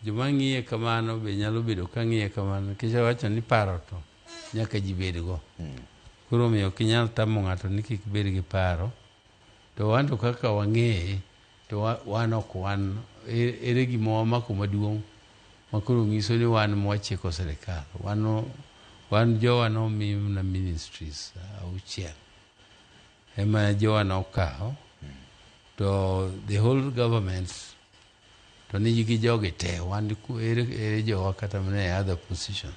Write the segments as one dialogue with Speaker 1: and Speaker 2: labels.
Speaker 1: Joma ng'iye kamano be nyalo bedo ka ng'iye kamano nikech awacho ni paro to nyaka ji bedgo. Koro omiyo ok inyal tamo ng'ato ni kik bed gi paro. To wan to kaka wang'eye to wan ok wan ere gima wamako maduong' ma koro nyiso ni wan mwachiko sirikal. Wan jowa nomi mana ministries auchiel ema jowa nokawo to the whole government to nigi jogi te wan ere jowa kata mana e other position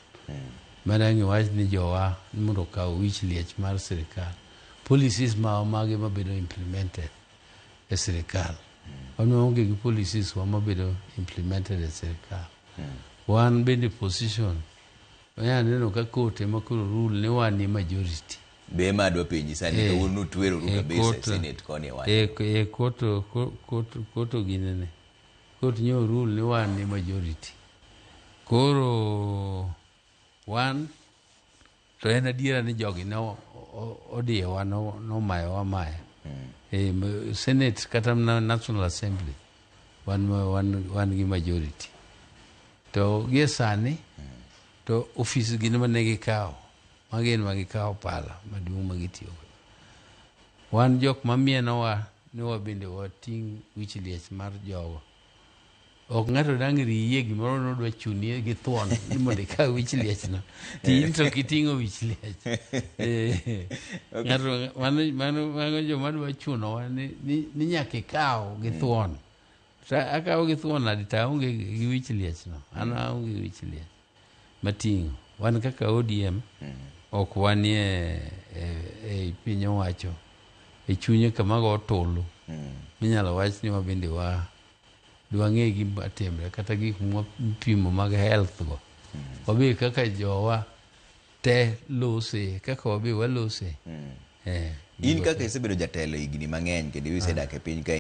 Speaker 1: mana iwach ni jowa ni mondo okaw wich liech mar sirikal. Policies ma mage mabedo implemented e sirikal, wan waonge gi policies wa mabedo implemented e sirikal. Wan bende position wanya neno ka court ema koro rule ni wan e majority.
Speaker 2: Be ema adwa penji sani. Kawuono utweroru kabisa e Senate koni e wach.
Speaker 1: Court ginene court nyo rule ni wan e majority. Koro wan to en adiera ni jogi ne odiyowa nomayowa maya Senate kata mana National Assembly wan gi majority. To gie sani to ofis gin mane gikawo magin ma gikawo pala maduong' ma gitiyogo. Wan jok mamienowa ni wabende wating' wich liech mar jogo. Ok ng'ato dang' riyie gimoro nodwa chuni gi thuon ni mondo ikaw wich liechno to in to ok iting'o wich liech. Ng'ato mano joma dwa chunowa ni nyaka ikaw gi thuon. To akawo gi thuon nadi to aonge gi wich liechno? An aonge gi wich liech mating'o. Wan kaka ODM ok wanie e piny owacho e chunye kama go tulu minyalo wach ni wabende wa dwang'e gima timre kata gik mwapimo mag health go. Wabe kaka jowa te lose kaka wabe walose.
Speaker 2: In kaka isebedo jatelo higni mang'eny kendo isedak e piny ka.